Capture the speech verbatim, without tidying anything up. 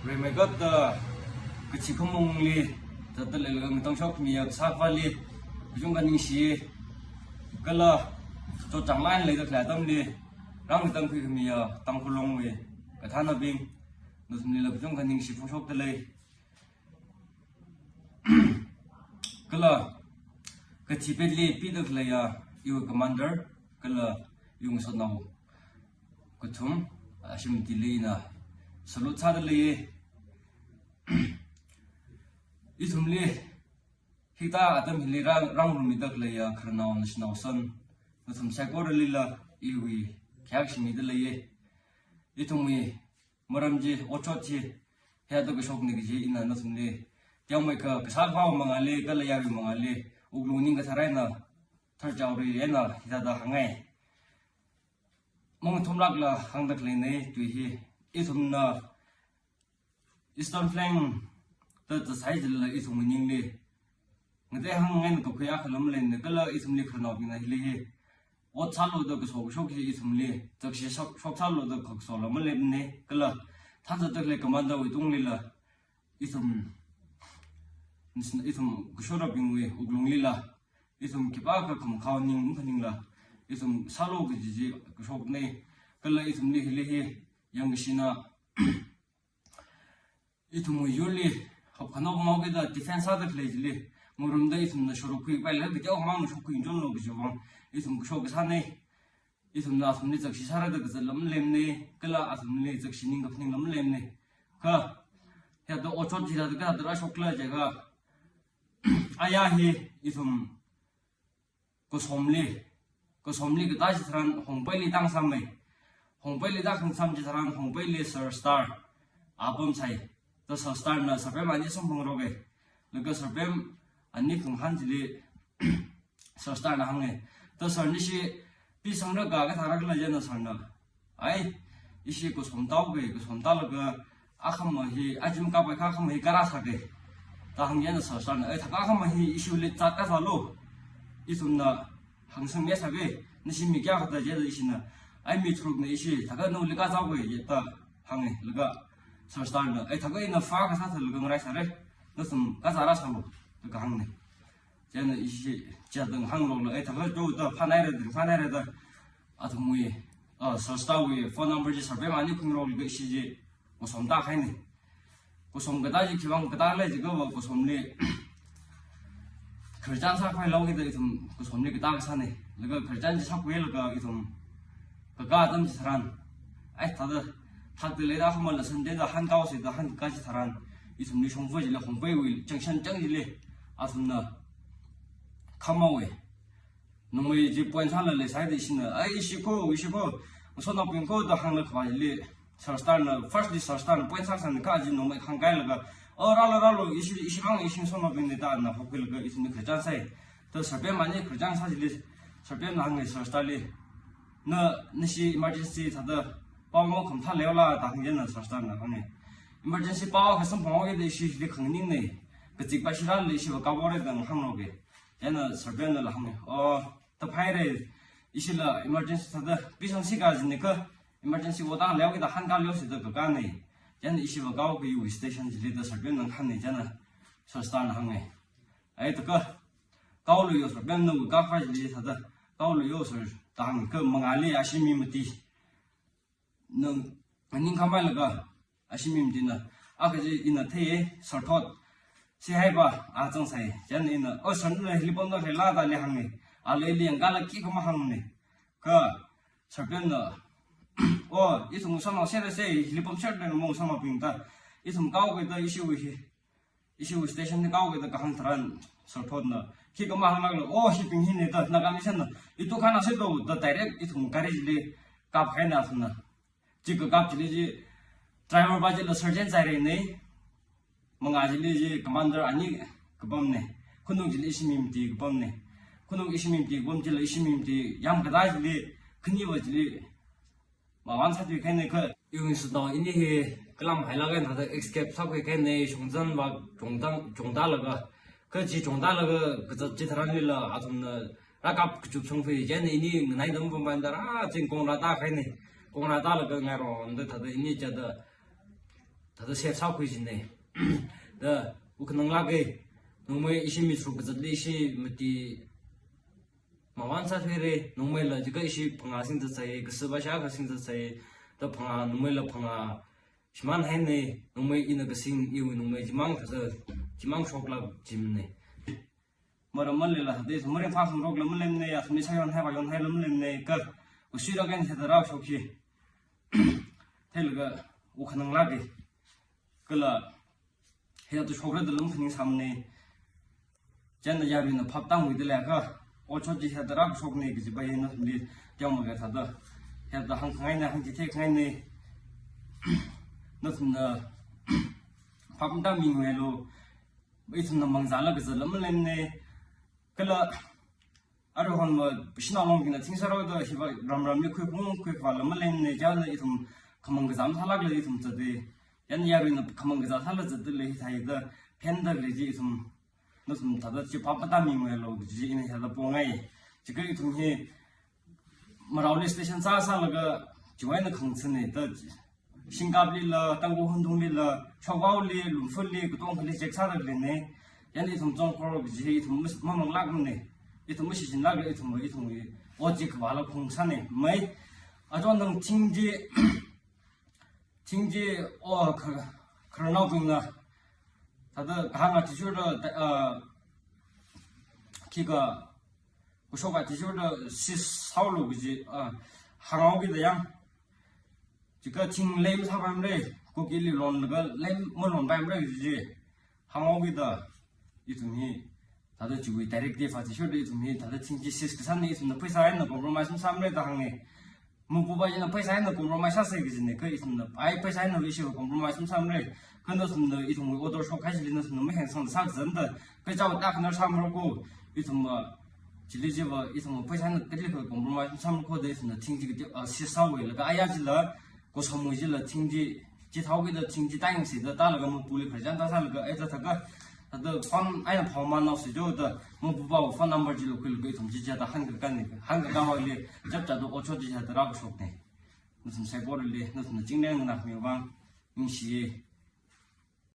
Rimeikapta kachi khamongli, zatda leilakha ngatangshokmiya Kasā Akhava li kachungkha ningshi, kala chotchāng eina leida khalei atamli rāngatangkhuikhamiya Tangkhul Longwui kathānabing, nathumlila kachungkha ningshi phongshokda lei. Kala kachi petli pida khaleiya iwui commander, kala iwui ngasotnao kathum, ashimtili ina salute sāda leiya. Ithumli hikathā atam hili rā-, rāngarummida khaleiya khararnao nashinaosan, nathum saikoralila iwui khayākashi mida leiya. Ithumwui maram chi, otshot chi, hithāda kashokna kaji ina nathumli, teomeikha Kasā Akhava mangāli, kala yarui mangāli, wuklung ningkathar eina, tharchaori eina hithāda hāngngai. Mangathumlākla hāngda khaleina, tui hi, ithumna Eastern Flank da zatsai jilala ithumwui ningli ngatei hāngngai eina kakhui akhala maleimana, kala ithumli khararnaobingna hili hi ot sālu da kaso kashok hi ithumli, zakshi shok, shok sālu da kasola maleimana, kala thanzatda khalei commander wui tunglila ithum, ithum kashurabingwui wuklunglila ithum khipākha khamakhao ning, makhaningla ithum sālu kaji chi kashokna, kala ithumli hili hi yangkashina ithumwui yurli hapkhano pamhaokida defense sāda khalei chili ngarumda ithumna shorkhui paila kateomangna shokkhui chonlu kajiwui vang ithum kashok kasāna. Ithumna athumli zakshi sāra da kazatla maleimana, kala athumli zakshi ning kaphaningla maleimana. Kha hithāda otshot chi hithāda kathāda rāshokla jiakha, aya hi ithum Kasomli, Kasomli katā chitharan Hongpeili tāngasāmei. Hongpeili tākhangasām chitharan Hongpeili Sir Star apamsai. Da Sir Star na Sir Pem ani samphangroka. Laga Sir Pem ani khangahān chili Sir Star na hānga. Da Sir nishi pisangra ka kathāra khala jina Sir na, ai, ishi kasom tāoka, kasom tālaga akhama hi, aja makāpai kha akhama hi kara sāka da hānga. Sir Star na, ai, thākha akhama hi ishiwuili zat kasālu. Ithumna hāngsangmi sāka, nashi mi kayākha da jida ishina, ai, mi tharukna ishi, thākha nawuili kazāoka da hānga. Laga Sir Star na, ai, thākha ina phā kasā thālaga ngarai sāra, nathum kazāra sālu da kahāngna. Chieina ishi chida ngahānlu, ai, thākha to da phānaira da, phānaira da, athumwui, ah, Sir Star wui phone number chi Sir Pem ani khuingaroklu laga ishi chi kasom tākahaina. Kasom katā chi khiwuivang katāla jiakha va Kasomli khararchan sākhavai leikida ithum Kasomli katā kasāna. Laga khararchan chi sākhuilaga ithum kakā atam chitharan, ai, thāda thakda leida akhamala sandei da han kaosai da han kakā chitharan, ithumli shongfa chili Hongpeiwui junction chang chili athumna khamhaowa. Nongmei chi point sāla leisai da ishina, ai, ishi kho, ishi kho, ngasotnaobing kho da hānglaga khavai chili Sir Star na, firstly Sir Star na point sāsāna, kha chi nongmei khangkailaga, o, rālu, rālu, ishi, ishi vang, ishi ngasotnaobingna da na hokhuilaga ithumli khararchan sāi. Da Sir Pem ani khararchan sā chili Sir Pem na hānga Sir Star li, na, nashi emergency thāda power makhamathā leihaola da hānga. Chieina Sir Star na hānga, emergency power kasamphanghao kida ishili khanganingna, kazip paishi rāli ishi va kaphaora da ngahānroka. Chieina Sir Pem nala hānga, o, da phaira, ishila emergency thāda pisangsai kajina kha, emergency oda leihaoki da han kahaosa da kakāna. Chieina ishi va kaoka iwui station chili da Sir Pem na kahāngna. Chieina Sir Star na hānga, ai, thākha kaolu yo Sir Pem, nawui kakhavai chili thāda kaolu yo Sir da hānga. Kha mangāli ashi mi mati na nganingkhamaila ka, ashi mi matina, a kaji ina theiya, Sir Thot, Sihaipa, a zangsai. Chieina ina, o, Sir na hili pamda khaleila da ili hānga. Ali ili yangkālaga khikha mahāngna. Kha Sir Pem na, o, ithum ngasotnao serra sei, hili pamserra na ngasotnaobing da, ithum kaoka da ishiwui hi, ishiwui station li kaoka da kahāng tharan, Sir Thot na khikha mahānglaga, o, hibing hina da, Naga Mission na, ithum khana sādo da direct ithum gari chili kapkahaina athumna. Chi kakap chili chi driver pa chila Sergeant Zairei na, mangā chili chi commander ani kapamna, khanuk chili ishi mi mati kapamna, khanuk ishi mi mati kapam chila ishi mi mati yāmkatā chili, khaniva chili mavān sāthuikahaina. Kha iwui ngasotnao ini hi kalam hailaga thāda escape sākhuikahaina, shongzan va chongtang, chongtālaga. Kha chi chongtālaga kazat chitharanlila athumna rākap kachupshong phi, chieina ini nganai dam pamban da rā ching kong rātākahaina. Kong rātālaga ngaironda thāda ini chida thāda safe sākhui jinei. Da, wukhanang lāka, nongmei ishi mi sruk kazatli ishi mati mawun sāthuira, nongmeila jiakha ishi phangā singzatsai, kasā vāshā kasingzatsai, da phangā, nongmeila phangā shimānhainei, nongmei ina kasing, iwui nongmei chimang thāda, chimang shoklāk jinei. Maram maleila, da ithum maringphā khangarokla maleimanei, athumli sāyonhaiva yonhaila maleimanei, kha, ushira kan hithāda rāshok hi. Theilaga, wukhanang lāka. Kala, hithāda shokra da lum khaningsāmanei. Chieina yaruina phap tāngwui da leiakha, otshot chi hithāda rāshoknei kaji pa hi nathumli teomeikha thāda, hithāda hāngkhangainei, hāngchithei khangainei. Nathumna phap matāmingwui lo, ithumna mangzāla kazatla maleimanei. Kala, aruihonva shanao longbingna thing sāra da hiva ramramli khuiphung khuikhavāla maleimanei, chieina ithum khamang kazā masālākla ithum zatai. Chieina yaruina khamang kazā sāla zatda lei, hithāda phenda lei chi ithum, nathum thāda chi phap matāmingwui lo kaji ina hithāda pongai. Jiakha ithum hi maraoli station sāsālaga chiwui eina khangachānei da, Singkaplila, Tangkhul Hundunglila, Shokvaoli, Lunphunli, katongkhali check sāda leinei. Chieina ithum Chongkhor kaji hi ithum mas-, mamanglākmanei. Ithum mashichinlākla ithum, ithumwui ot chi khavāla khuisānei. Mai, achon nang thing chi, thing chi, o, kha-, khararnaobingna thāda kahāng athishurda, ah, khikha, kashok athishurda seize sālu kaji, ah, hānghaokida yang. Jiakha thing lei masāpaimara, Kukili lonlaga lei malonpaimara kaji hānghaokida, ithum hi thāda chiwui directive athishurda ithum hi thāda thing chi seize kasānei, ithumna pheisā eina compromise masāmara da hāngnei. Mapupa china pheisā eina compromise sāsei kajinei, kha ithumna, ai, pheisā eina issue compromise masāmara. Kha nathumna ithumwui order shokhaishili nathumna mahengsangda sākazanda, kha chao takhanar sāmara ko, ithum, ah, chili chiva, ithum pheisā eina kalikha compromise masāmara ko da ithumna thing chi kati, ah, seize sāwui laga aya chila, kosomwui chila thing chi, chithaokida thing chi tāyangsi da tālaga mapuli khararchan tāsālaga, ai, thāda thākha, thāda phone eina phone mannaosi jo da, mapupa phone number chila khuilaga ithum chi chithāda hāngkakānei, hāngkakāwuili, chapchāda otshot chi chithāda rākashoknei. Nathum saikorali, nathumna chingri nganākhami vang, ningshiya.